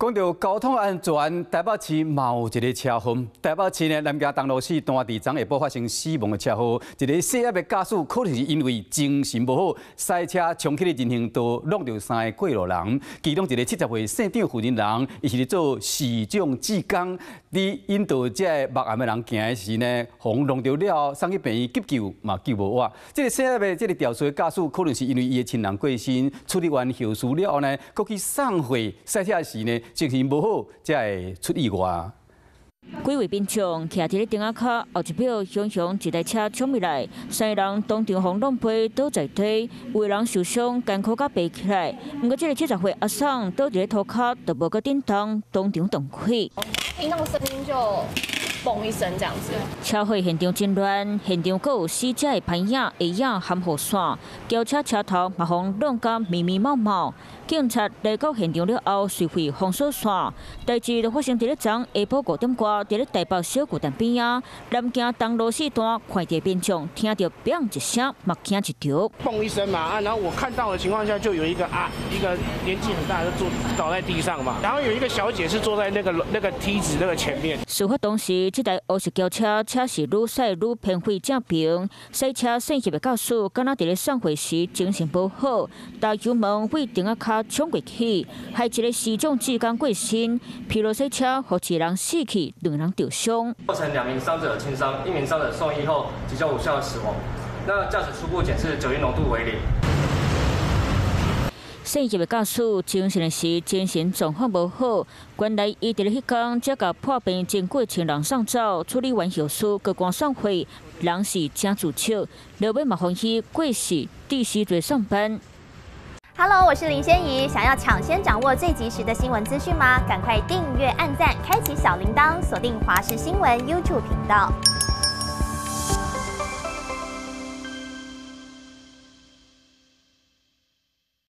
講到交通安全，台北市嘛有一个車禍。台北市呢，南京東路四段佇昨下晡發生死亡的車禍，一个細粒的駕駛可能是因為精神無好，駛車衝去人行道，挵著三个過路人。其中一个70歲姓張婦人人，伊是咧做市長志工，佇引導這个目絚的人行的時呢，予挵著了後，送去病院急救嘛救無活。這个細粒的這个肇事的駕駛，可能是因為伊的親人過身，處理完後事了後呢，閣去送貨，駛車時呢，精神無好，才會出意外。幾位民眾徛佇咧燈仔跤，後一秒，雄雄一台車衝入來，三个人當場予挵飛倒在地，有个人受傷，艱苦佮爬起來。毋過這个70歲阿桑倒佇咧塗跤，就無閣振動，當場斷氣。聽到聲音就嘣一聲這樣子。車禍現場真亂，現場閣有死者的帆影、鞋仔含雨傘，轎車車頭嘛予挵甲密密麻麻。警察來到現場了後，隨會封鎖線。代誌就發生佇咧昨下晡5點外，佇咧台北小巨蛋邊仔，南京東路四段，看著民眾聽著砰一聲，嘛驚一著。嘣一聲嘛，啊，然後我看到的情況下，就有一個啊，一個年紀很大的坐倒在地上嘛，然後有一個小姐是坐在那個梯子那個前面。事發當時，這台烏色轎車車是愈駛愈偏位正平，駛車姓葉的駕駛，敢若佇咧送貨時精神無好，踏油門對燈仔跤衝過去，害一個市長志工過身，疲勞駛車，予一個人死去，兩人著傷。造成兩名傷者輕傷，一名傷者送醫後急救無效死亡。那駕駛初步檢測酒精濃度為零。姓葉的駕駛精神時精神狀況無好，原來伊佇咧彼工才共破病真久的親人送走，處理完後事，閣趕送貨，人是誠自笑，落尾嘛歡喜過世，第時做上班。 Hello，我是林仙怡，想要搶先掌握最及時的新聞資訊嗎？趕快訂閱、按讚、開啟小鈴鐺，鎖定華視新聞 YouTube 頻道。